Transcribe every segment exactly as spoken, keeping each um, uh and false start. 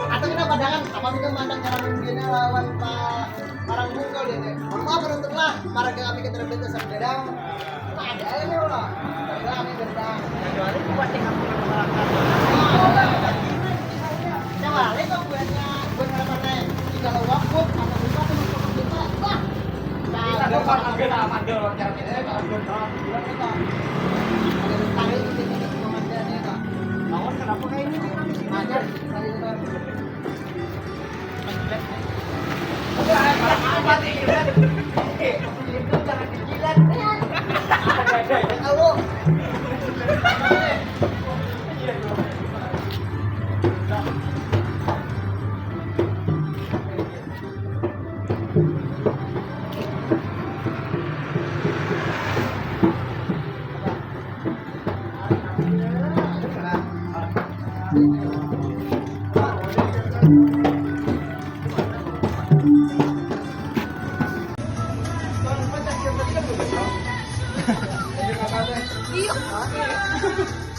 Atau kita pandangan apa kita mandang cara mimpinnya lawan Pak Marang Bungkul ini. Mohon maaf penonton lah, marga kami keterbatasan gadang. Ada aja loh. Ada kami gendang. Kecuali buat tinggal masyarakat. Coba lihat dong buatnya, buat harapan lain. Jika lo wakut, atau lupa tuh masuk kita. Wah. Nah, kita ada orang ambil, ambil orang cara kita, ya, kalau ambil orang bilang kita. Ada tarik di sini, komandannya, Kak. Lawan kenapa kayak ini, Kak? Ada, tarik, Kak.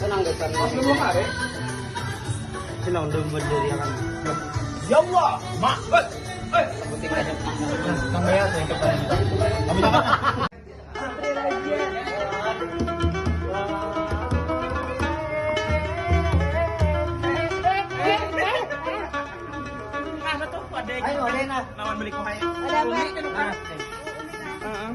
Senang deh kan. Senang dong berdiri kan. Ya Allah, mak. Eh, eh. Tambah ya, saya kata. Kami dapat. Ayo, Dena. Lawan beli kuhai. Ada apa? Nah. Heeh.